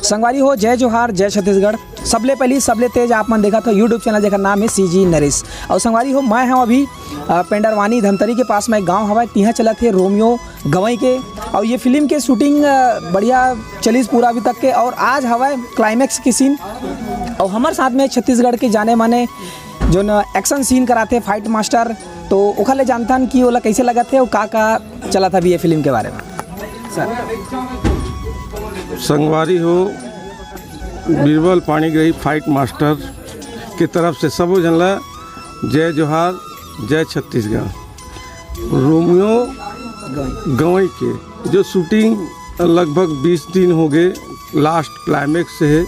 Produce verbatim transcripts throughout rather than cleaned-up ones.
संगवारी हो, जय जोहार, जय छत्तीसगढ़। सबले पहली, सबले तेज आप मन देखत हो YouTube चैनल, जेकर नाम है सीजी नरेश। और संगवारी हो, मैं हूँ अभी, अ, पेंडरवानी धमतरी के पास में एक गांव हवय, तिहां चलत हे रोमियो गवई के। और ये फिल्म के शूटिंग, अ, बढ़िया चलिस पूरा अभी तक के, और आज हवय क्लाइमैक्स के सीन। और हमर साथ में छत्तीसगढ़ के जाने माने जोन एक्शन सीन कराथे, फाइट मास्टर, तो ओखर ले जानथन कि ओला कैसे लगत हे और का का चलत हे अभी ये फिल्म के बारे में। सर, संगवारी हो, बीरबल पाणीग्रही फाइट मास्टर के तरफ से सबो झन ला जय जोहार, जय छत्तीसगढ़। रोमियो गवई के जो शूटिंग लगभग बीस दिन हो गए, लास्ट क्लाइमैक्स से है।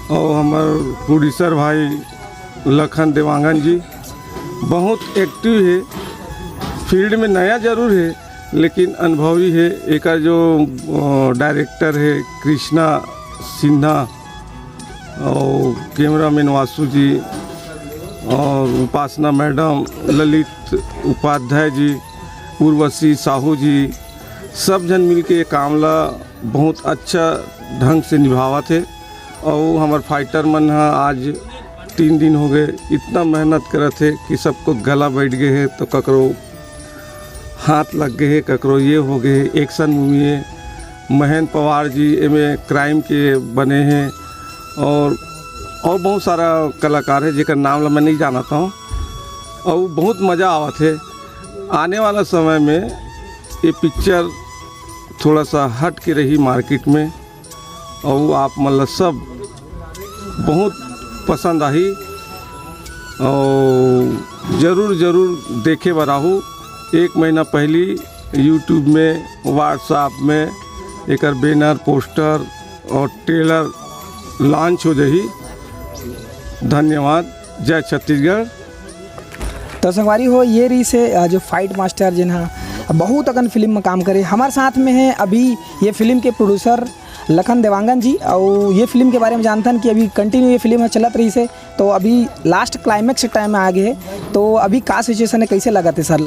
और हमार प्रोड्यूसर भाई लखन देवांगन जी बहुत एक्टिव है, फील्ड में नया जरूर है लेकिन अनुभवी है। एकर जो डायरेक्टर है कृष्णा सिन्हा और कैमरामैन वासु जी और उपासना मैडम, ललित उपाध्याय जी, उर्वशी साहू जी, सब झन मिलके ये काम ला बहुत अच्छा ढंग से निभावत हे। और हमार फाइटर मन ह आज तीन दिन हो गए, इतना मेहनत करत हे कि सबको गला बैठ गए हे, तो ककरो हाथ लग गए हे, ककरो ये हो गए हे। एक्शन मूवी है, महेंद्र पवार जी एमे क्राइम के बने हैं और और बहुत सारा कलाकार है जेकर नाम ला मैं नहीं जानता हूँ। और बहुत मज़ा आवत है। आने वाला समय में ये पिक्चर थोड़ा सा हट के रही मार्केट में, और आप मतलब सब बहुत पसंद आई और जरूर जरूर देखे बर आहू। एक महीना पहली यूट्यूब में, व्हाट्सएप में एकर बैनर, पोस्टर और ट्रेलर लॉन्च हो जाही। धन्यवाद। जय छत्तीसगढ़। तो संगवारी हो, ये रही से जो फाइट मास्टर जिन हा बहुत अकन फिल्म में काम करे, हमारे साथ में है अभी ये फिल्म के प्रोड्यूसर लखन देवांगन जी। और ये फिल्म के बारे में जानथन कि अभी कंटिन्यू ये फिल्म ह चलत रही से, तो अभी लास्ट क्लाइमैक्स टाइम में आ गए है, तो अभी का सिचुएशन है, कैसे लगत है सर?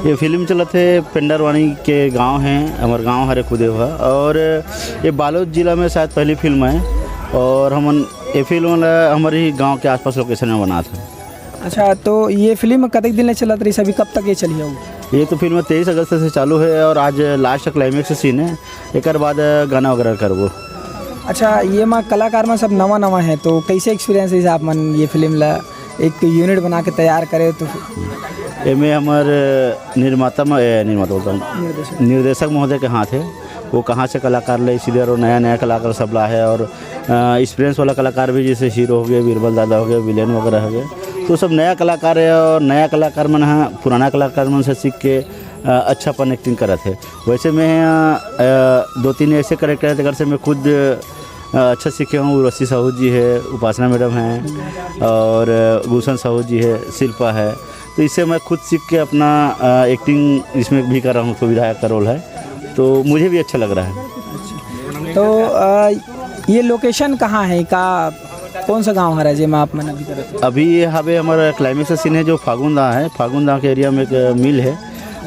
ये फिल्म चलत है, पेंडरवानी के गांव है, हमारे गांव हरे कुदेवा, और ये बालोद जिला में शायद पहली फिल्म है। और हमन ये फिल्म ला हमारे ही गांव के आसपास लोकेशन में बनात है। अच्छा, तो ये फिल्म कतक दिन ले चलत रही, अभी कब तक ये चली हो? ये तो फिल्म तेईस अगस्त से चालू है और आज लास्ट क्लाइमैक्स सीन है, एक बाद गाना वगैरह करबो। अच्छा, ये मा कलाकार में सब नवा नवा है, तो कैसे एक्सपीरियंस है आप मन ये फिल्म ला एक यूनिट बना के तैयार करे? तो एमे हमार निर्माता, निर्माता बोलता हूँ, निर्देशक महोदय के हाथ है। वो कहाँ से कलाकार ले, इसीलिए और नया नया कलाकार सब ला है। और एक्सपीरियंस वाला कलाकार भी, जैसे हीरो हो गए, बीरबल दादा हो गए, विलेन वगैरह हो गए, तो सब नया कलाकार है। और नया कलाकार मन हा पुराना कलाकार मन से सीख के अच्छा अपन एक्टिंग करत है। वैसे मैं दो तीन ऐसे करेक्टर है, से मैं खुद अच्छा सीखे हूँ। उर्वशी साहू जी है, उपासना मैडम हैं और गुलशन साहू जी है, शिल्पा है। तो इससे मैं खुद सीख के अपना एक्टिंग इसमें भी कर रहा हूँ, तो विधायक का रोल है, तो मुझे भी अच्छा लग रहा है। तो आ, ये लोकेशन कहाँ है, का कौन सा गांव हरा जेमा आप मन अभी करत हो? अभी ये हवे हमारा क्लाइमैक्स सीन है, जो फागुन दा है, फागुन दा के एरिया में एक मिल है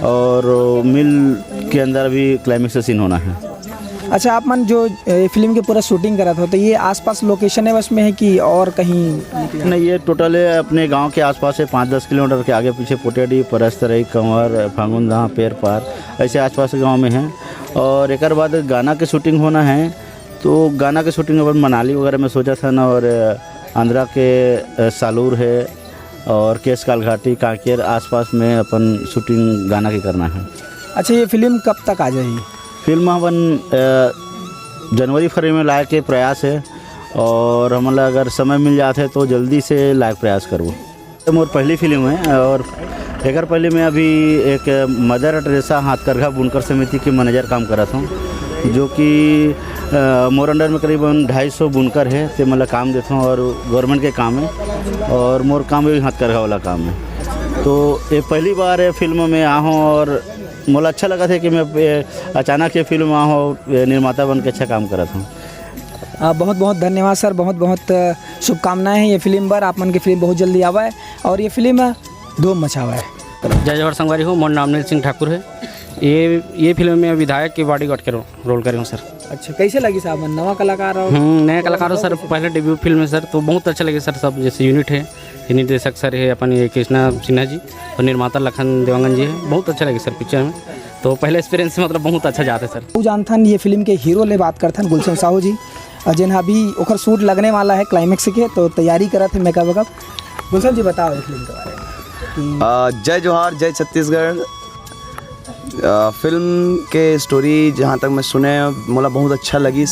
और मिल के अंदर अभी क्लाइमैक्स सीन होना है। अच्छा, आप मन जो फिल्म के पूरा शूटिंग करत हो, तो ये आसपास लोकेशन है बस में है कि और कहीं? नहीं, ये टोटल है अपने गांव के आसपास है, पाँच दस किलोमीटर के आगे पीछे पोटेडी, परस्तरई, कंवर, फागुन दा, पेर पार, ऐसे आसपास के गांव में है। और एक बाद गाना के शूटिंग होना है, तो गाना के शूटिंग अपन मनाली वगैरह में सोचा था ना, और आंध्रा के सालूर है और केसकाल घाटी, कांकेर आसपास में अपन शूटिंग गाना के करना है। अच्छा, ये फिल्म कब तक आ जाएगी? फिल्म हमन जनवरी फरवरी में लाए के प्रयास है, और हमन ला अगर समय मिल जाते तो जल्दी से लाए के प्रयास करबो। मोर पहली फिल्म है और एक पहले मैं अभी एक मदर टेरेसा हाथकरघा बुनकर समिति के मैनेजर काम करत हूँ, जो कि मोर अंडर में करीबन ढाई सौ बुनकर है, ते मतलब काम देता हूँ और गवर्नमेंट के काम है और मोर काम भी हाथकरघा वाला काम है। तो ये पहली बार है फिल्म में आ हूँ और मोला अच्छा लगा था कि मैं अचानक ये फिल्म आ हूँ, निर्माता बन के अच्छा काम करत हूँ। बहुत बहुत धन्यवाद सर, बहुत बहुत शुभकामनाएं हैं ये फिल्म पर, आप मन की फिल्म बहुत जल्दी आवा है और ये फिल्म धूम मचावा है। जय जोहार संगवारी हो, मोर नाम नील सिंह ठाकुर है। ये ये फिल्म में विधायक के बॉडीगार्ड के रो-, रोल करे हूँ सर। अच्छा, कैसे लगी साहब, नवा कलाकार और हम्म, नया कलाकार हो सर, पहले डेब्यू फिल्म है सर, तो बहुत अच्छा लगे सर। सब जैसे यूनिट है, ये निर्देशक सर है अपन, ये कृष्णा सिन्हा जी, और निर्माता लखन देवांगन जी है। बहुत अच्छा लगे सर पिक्चर में, तो पहले एक्सपीरियंस मतलब बहुत अच्छा जाते सर। वो जानथन ये फिल्म के हीरो ले बात करथन गुलशन साहू जी, और जेन अभी ओकर शूट लगने वाला है क्लाइमेक्स के, तो तैयारी करत है मेकअप वेकअप। गुलशन जी, बताओ ये फिल्म के बारे में कि अ, जय जोहार, जय छत्तीसगढ़। अ, फिल्म के स्टोरी जहाँ तक मैं सुने, मोला बहुत अच्छा लगिस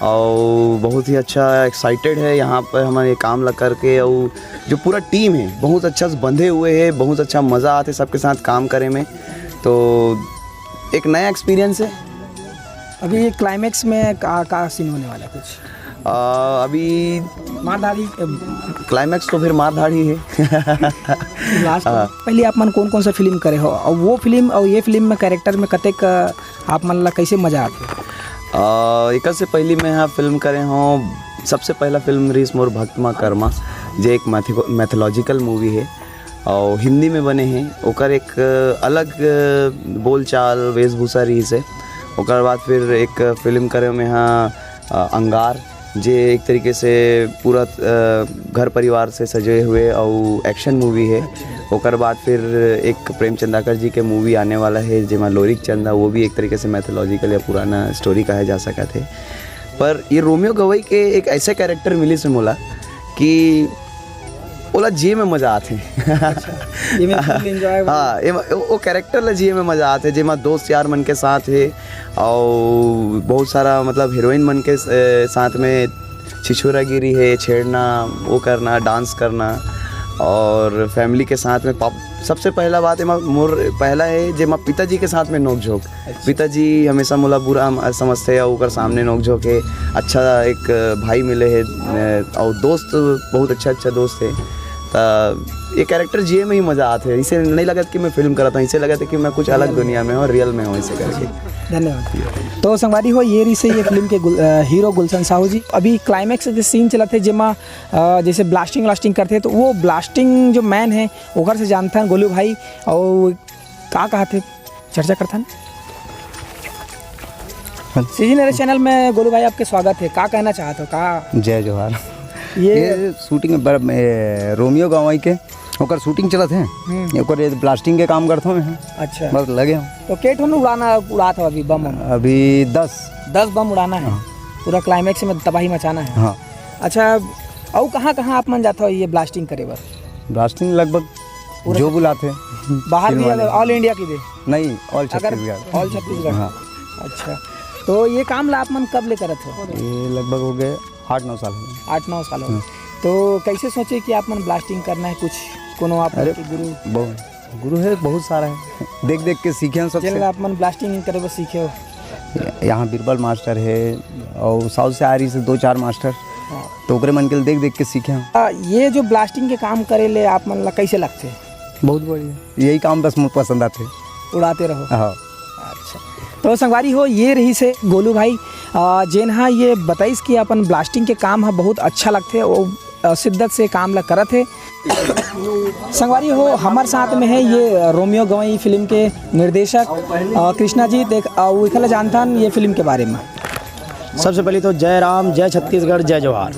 और बहुत ही अच्छा एक्साइटेड है यहाँ पर हमन ये काम ला करके। और जो पूरा टीम है बहुत अच्छा से बंधे हुए है, बहुत अच्छा मज़ा आते सबके साथ काम करे में, तो एक नया एक्सपीरियंस है। अभी क्लाइमेक्स में का का सीन होने वाला है कुछ? अ, अभी मारधाड़ी, अ, क्लाइमेक्स तो फिर मारधाड़ ही है। लास्ट में हाँ। पहले आप मन कौन कौन सा फिल्म करे हो, और वो फिल्म और ये फिल्म में कैरेक्टर में कतेक, अ, आप मन ला कैसे मजा आते? अ, एकर से पहले मैं यहाँ फिल्म करे हूँ, सबसे पहला फिल्म रहीस मोर भक्त माँ कर्मा, जे एक मैथि-, मैथोलॉजिकल मूवी है और हिंदी में बने हैं। ओकर एक अलग बोलचाल, वेशभूषा रहीस है। ओकर बाद फिर एक फिल्म करे में यहाँ, अ, अंगार, जे एक तरीके से पूरा, अ, घर परिवार से सजे हुए और एक्शन मूवी है। ओकर बाद फिर एक प्रेम चंदाकर जी के मूवी आने वाला है, जेमा लोरिक चंदा, वो भी एक तरीके से मैथोलॉजिकल या पुराना स्टोरी कहा जा सकत है। पर ये रोमियो गवई के एक ऐसे कैरेक्टर मिलिस मोला कि ओला जिए में मजा आथे। ये में फुल एंजॉय। हाँ, ये म-, वो, वो कैरेक्टर ला जिए में मजा आथे, जेमा दोस्त यार मन के साथ है और बहुत सारा मतलब हीरोइन मन के स-, ए, साथ में छिछोरागिरी है, छेड़ना, वो करना, डांस करना और फैमिली के साथ में पाप-, सबसे पहला बात एमा मोर पहला है जेमा पिताजी के साथ में नोकझोंक। अच्छा। पिताजी हमेशा मोला बुरा हम-, समझते हैं, ओकर सामने नोकझोंक है। अच्छा एक भाई मिले है, अ, और दोस्त बहुत अच्छा अच्छा दोस्त है। त ये कैरेक्टर जिए में ही मजा आथे। इसे नहीं लगत कि मैं फिल्म करत हूँ, इसे लगत है कि मैं कुछ अलग दुनिया में हूँ, रियल में हूँ, इसे करके। धन्यवाद। तो संगवारी हो, ये रहिसे ये फिल्म के गुल-, अ, हीरो गुलशन साहू जी। अभी क्लाइमेक्स के सीन चलत है, जेमा, अ, जैसे ब्लास्टिंग व्लास्टिंग करते हैं, तो वो ब्लास्टिंग जो मैन है, ओकर से जानथन गोलू भाई, और का कहत हे, चर्चा करथन। हाँ। सीजी नरेश चैनल में गोलू भाई आपके स्वागत है, का कहना चाहत हो, का? जय जोहार। ये ये शूटिंग बर-, ए, रोमियो गवई के, ओकर शूटिंग चलत है। हम्म। ओकर ये ब्लास्टिंग के काम करत हूँ मैं। अच्छा। बस लगे हूँ। तो के ठन उड़ाना, उड़ात हो अभी बम हम? अभी दस। दस बम उड़ाना है। हाँ। पूरा क्लाइमेक्स में तबाही मचाना है। हाँ। अच्छा, अउ कहाँ-कहाँ आप मन जात हो ये ब्लास्टिंग करे बर? ब्लास्टिंग लगभग पूरा जो बुलाते हैं। बाहर फिल्म भी वाले। All India की भी? नहीं, all अगर छत्तीसगढ़। All छत्तीसगढ़। हाँ। अच्छा, तो ये काम ला आप मन कब ले करत हो? ये लगभग हो गए आठ नौ साल हो गए। आठ नौ साल हो गए। हाँ। तो कैसे सोचे कि आप मन ब्लास्टिंग करना है कुछ, कोनो आप अरे, के गुरु? बहुत, गुरु है, बहुत सारा है। देख देख के सीखे हैं सबसे। जेल आप मन ब्लास्टिंग करे बर सीखे हो? यहाँ बीरबल मास्टर है और साउथ से आ रही से दो चार मास्टर, हाँ। तो ओकरे मन के देख देख के सीखे हैं। आ, ये जो ब्लास्टिंग के काम करे ले आप मन ला कैसे लगथे? बहुत बढ़िया। यही काम बस मोर पसंद आथे। उड़ाते रहो। हाँ। अच्छा, तो संगवारी हो, ये रहिसे गोलू भाई, आ, जेन हा ये बताइस कि अपन ब्लास्टिंग के काम हा बहुत अच्छा लगथे, वो, आ, शिद्दत से काम ला करत हे। संगवारी हो, हमर साथ में है ये रोमियो गवई फिल्म के निर्देशक, आ, कृष्णा जी। देख, आ, वो इखला जानथन ये फिल्म के बारे में। सबसे पहले तो जय राम, जय छत्तीसगढ़, जय जोहार।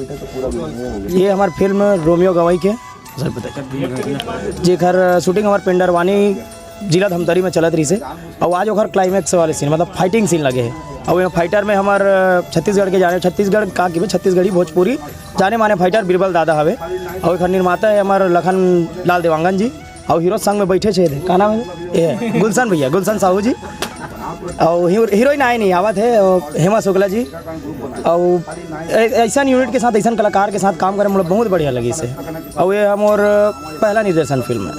ये हमार फिल्म रोमियो गवई के सर, बताइए। जेकर शूटिंग हमार पेंडरवानी, जिला धमतरी में चलत रहिसे, और आज ओकर क्लाइमेक्स वाले सीन, मतलब फाइटिंग सीन लगे है। और ये फाइटर में हमार छत्तीसगढ़ के जाने, छत्तीसगढ़ का की छत्तीसगढ़ी भोजपुरी जाने माने फाइटर बीरबल दादा हवे, और एकर निर्माता है हमार लखन लाल देवांगन जी, और हीरो संग में बैठे छे, का नाम है? ये गुलशन भैया, गुलशन साहू जी। और हीरो-, हीरोइन आए नहीं, आवत है, और हेमा शुक्ला जी। और ऐ-, ऐसन यूनिट के साथ, ऐसन कलाकार के साथ काम करे में बहुत बढ़िया लगिसे। और ये हमर पहला निर्देशन फिल्म है।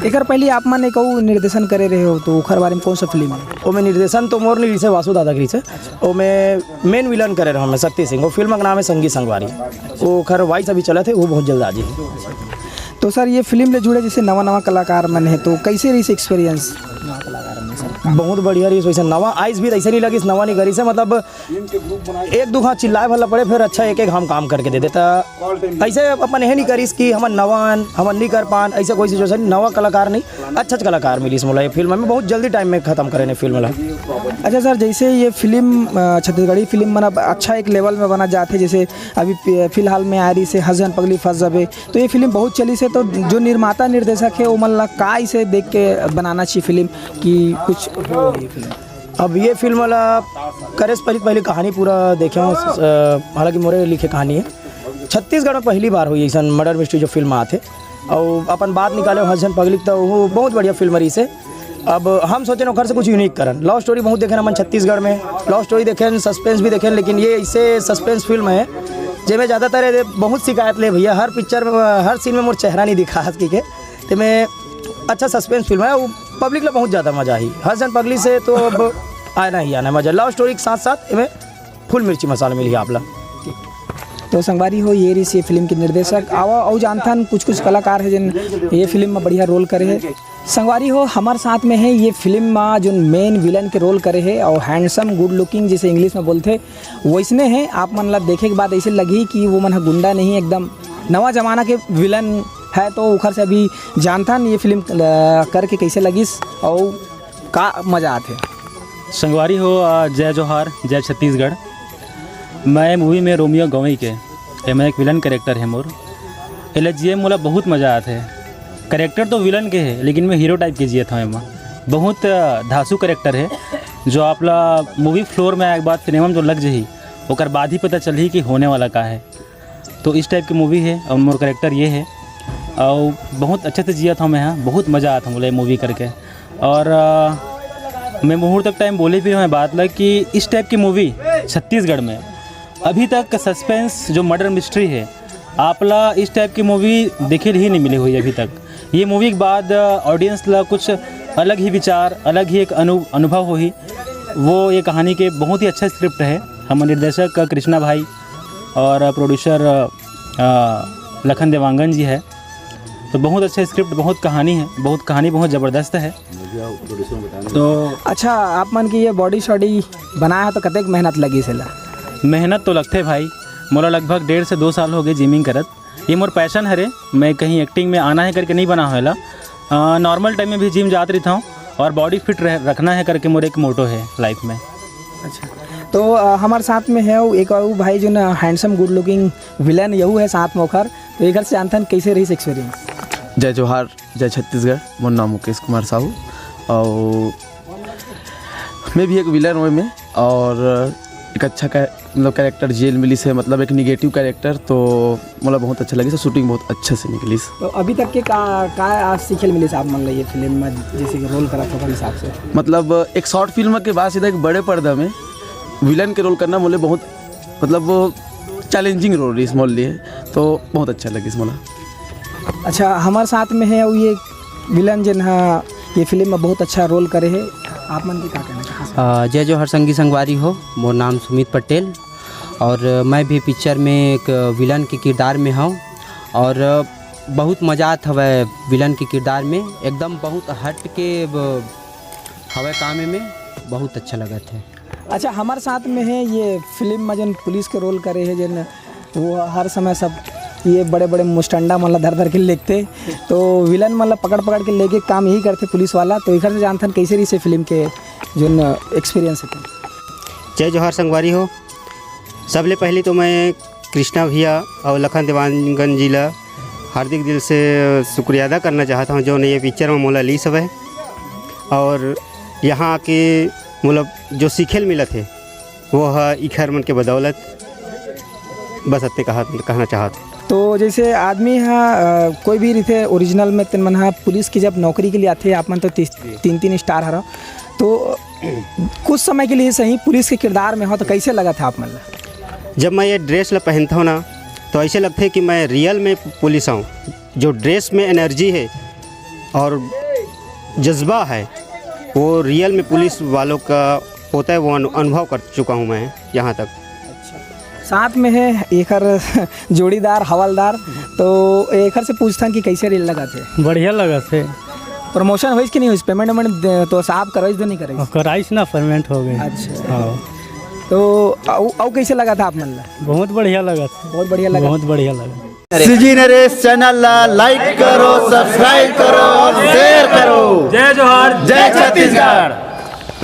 एकर पहले आप मन एक अउ निर्देशन करे रहे हो, तो ओकर बारे में कौन सा फिल्म है? ओमे निर्देशन तो मोर नहीं रहिसे, वासु दादा के रहिसे। ओमे मेन विलन करे रहो मैं शक्ति सिंह। वो फिल्म का नाम है संगी संगवारी। वो ओकर वॉइस अभी चलत है, वो बहुत जल्द आ जी। तो सर, ये फिल्म ले जुड़े जैसे नवा नवा कलाकार मन है, तो कैसे रहिसे एक्सपीरियंस नवा कलाकार मन से? बहुत बढ़िया रहिस, वैसे नवा आइस भी, ऐसे नहीं लगिस नवा नहीं करिस हे, मतलब एक दू घांव चिल्लाए भर ला पड़े, फिर अच्छा एक एक हम काम करके दे देता। ऐसे अपन यह नहीं करिस कि हमन नवा आन, हमन नहीं कर पान, ऐसे कोई सिचुएशन। नवा कलाकार नहीं, अच्छा अच्छा कलाकार मिलिस मोला ये फिल्म में, बहुत जल्दी टाइम में खत्म करे ने फिल्म ला। अच्छा सर, जैसे ये फिल्म, अ, छत्तीसगढ़ी फिल्म मन अब अच्छा एक लेवल में बना जाथे, जैसे अभी फि-, फिलहाल में आ रहिस हे हस झन पगली फंस जबे, तो ये फिल्म बहुत चलिस हे, तो जो निर्माता निर्देशक हे, ओमन ला का इसे देख के बनाना चाहिए फिल्म कि कुछ हो ये फिल्म? अब ये फिल्म वाला करे से पहले, पहले कहानी पूरा देखे हूँ, अ, हालांकि मोरे लिखे कहानी है। छत्तीसगढ़ में पहली बार हुई ऐसा मर्डर मिस्ट्री जो फिल्म आथे, और अपन बात निकाले हस झन पगली, तो वो बहुत बढ़िया फिल्म रहिस हे। अब हम सोचे ओखर से कुछ यूनिक करन। लव स्टोरी बहुत देखे हमन छत्तीसगढ़ में, लव स्टोरी देखे, सस्पेंस भी देखे, लेकिन ये ऐसे सस्पेंस फिल्म है जेमे ज़्यादातर ये बहुत शिकायत ले भैया, हर पिक्चर में, हर सीन में मोर चेहरा नहीं दिखा हस के, ते में अच्छा सस्पेंस फिल्म है, वो पब्लिक ला बहुत ज़्यादा मजा आई। हस झन पगली से तो अब आना ही आना है मजा। लव स्टोरी के साथ साथ इमें फुल मिर्ची मसाला मिली आप ला। तो संगवारी हो, ये रहिस ये फिल्म के निर्देशक। आवा अउ जानथन कुछ कुछ कलाकार हे जिन ये फिल्म में बढ़िया रोल करे हे। संगवारी हो, हमर साथ में है ये फिल्म में जो मेन विलन के रोल करे हे और हैंडसम गुड लुकिंग जिसे इंग्लिश में बोलथे, वैसने है। आप मन ला देखे के बाद ऐसे लगही कि वो मन ह गुंडा नहीं, एकदम नवा जमाना के विलन है। तो उखर से अभी जानथन ये फिल्म, अ, करके कैसे लगिस और का मजा आथे। संगवारी हो, अ, जय जोहार, जय छत्तीसगढ़। मैं मूवी में रोमियो गवई के, एमे एक विलन कैरेक्टर है मोर। एला जिए में मोला बहुत मजा आथे। कैरेक्टर तो विलन के है, लेकिन मैं हीरो टाइप के जियत हूँ एमा। बहुत, अ, धांसू कैरेक्टर है, जो आप ला मूवी फ्लोर में आए के बाद, सिनेमा में जो लग जही, ओकर बाद ही पता चलही कि होने वाला का है। तो इस टाइप की मूवी है और मोर कैरेक्टर ये है और बहुत अच्छे से जियत हूँ मैं, हाँ, बहुत मज़ा आता मोला ये मूवी करके। और, अ, मैं मुहूर्त तक टाइम बोले भी हूँ बात ला कि इस टाइप की मूवी छत्तीसगढ़ में अभी तक सस्पेंस जो मर्डर मिस्ट्री है, आप ला इस टाइप की मूवी देखे ही नहीं मिली हुई अभी तक। ये मूवी के बाद, अ, ऑडियंस ला कुछ अलग ही विचार, अलग ही एक अनु-, अनुभव होही। वो ये कहानी के बहुत ही अच्छा स्क्रिप्ट है। हमर निर्देशक कृष्णा भाई और प्रोड्यूसर, अ, लखन देवांगन जी है। तो बहुत अच्छा स्क्रिप्ट, बहुत कहानी है, बहुत कहानी बहुत ज़बरदस्त है। तो अच्छा, आप मन की ये बॉडी शॉडी बनाया है तो कतेक मेहनत लगिस एला? मेहनत तो लगथे भाई, मोला लगभग डेढ़ से दो साल हो गए जिमिंग करत। ये मोर पैशन हरे, मैं कहीं एक्टिंग में आना है करके नहीं बना हूँ एला। अ, नॉर्मल टाइम में भी जिम जात रहिथौं और बॉडी फिट रह, रखना है करके मोर एक मोटो है लाइफ में। अच्छा, तो, अ, हमारे साथ में है वो एक और भाई जो ना हैंडसम गुड लुकिंग विलन यहू है साथ में ओखर, तो एकर से जानथन कैसे रहिस एक्सपीरियंस। जय जोहार, जय छत्तीसगढ़। मोर नाम मुकेश कुमार साहू और मैं भी एक विलन हूँ एमे और एक अच्छा कै-, मतलब कैरेक्टर जेल मिलिस हे, मतलब एक निगेटिव कैरेक्टर, तो मोला बहुत अच्छा लगिस हे, शूटिंग बहुत अच्छे से निकलिस। तो अभी तक के का, का आज सीखे ल मिलिस आप मन ला ये फिल्म में, जैसे कि रोल करत हो अपन हिसाब से? मतलब एक शॉर्ट फिल्म के बाद सीधा एक बड़े पर्दा में विलन के रोल करना मोले बहुत, मतलब वो चैलेंजिंग रोल रहिस मोर लिए, तो बहुत अच्छा लगिस मोला। अच्छा, हमारे साथ में है वो ये विलन जिन हा ये फिल्म में बहुत अच्छा रोल करे है, आप मन के का कहना चाहत? अ, जय जोहार संगी संगवारी हो, मोर नाम सुमित पटेल और मैं भी पिक्चर में एक विलन के किरदार में हूँ और बहुत मजा आत हवय विलन के किरदार में, एकदम बहुत हट के ब-, हवय काम में, बहुत अच्छा लगत है। अच्छा, हमारे साथ में है ये फिल्म में जन पुलिस के रोल करे है, जन वो हर समय सब ये बड़े-बड़े मुस्टंडा मन ला धर-धर के लेगथे, तो विलन मन ला पकड़-पकड़ के लेके काम यही करथे पुलिस वाला। तो एकर से जानथन कैसे रहिस हे फिल्म के जोन एक्सपीरियंस हे। जय जोहार संगवारी हो। सबले पहले तो मैं कृष्णा भैया और लखन देवांगन जी ला हार्दिक दिल से शुक्रिया अदा करना चाहत हूँ, जो ये पिक्चर में मोला लीस हवय और यहाँ आके मोला जो सीखे ल मिलत हे, वो ह इखर मन के बदौलत। बस अतने कहा, कहना चाहत। तो जैसे आदमी हा, अ, कोई भी रहिथे ओरिजिनल में, तेन मन हा पुलिस की जब नौकरी के लिए आथे, आप मन तो तीस, तीन तीन स्टार हरव, तो कुछ समय के लिए सही पुलिस के किरदार में हो तो कैसे लगत हे आप मन ला? जब मैं ये ड्रेस ला पहनता हूँ ना, तो ऐसे लगथे कि मैं रियल में पुलिस हूँ। जो ड्रेस में एनर्जी है और जज्बा है, वो रियल में पुलिस वालों का होता है, वो अनु-, अनुभव कर चुका हूँ मैं यहाँ तक। साथ में है एकर जोड़ीदार हवलदार, तो एकर से पूछथन कि कैसे रहिस लगत हे? बढ़िया लगत हे। प्रमोशन होइस कि नहीं होइस? पेमेंट वेमेंट दे-, तो साहब करवाइस तो नहीं करवाइस? कराइस ना, पेमेंट हो गई। अच्छा। हाँ। तो अउ, अउ कैसे लगा था आप मन ला? बहुत बढ़िया लगा था। बहुत बढ़िया लगा? बहुत बढ़िया लगा। सीजी नरेश चैनल ला लाइक करो, सब्सक्राइब करो और शेयर करो। जय जोहार। जय छत्तीसगढ़।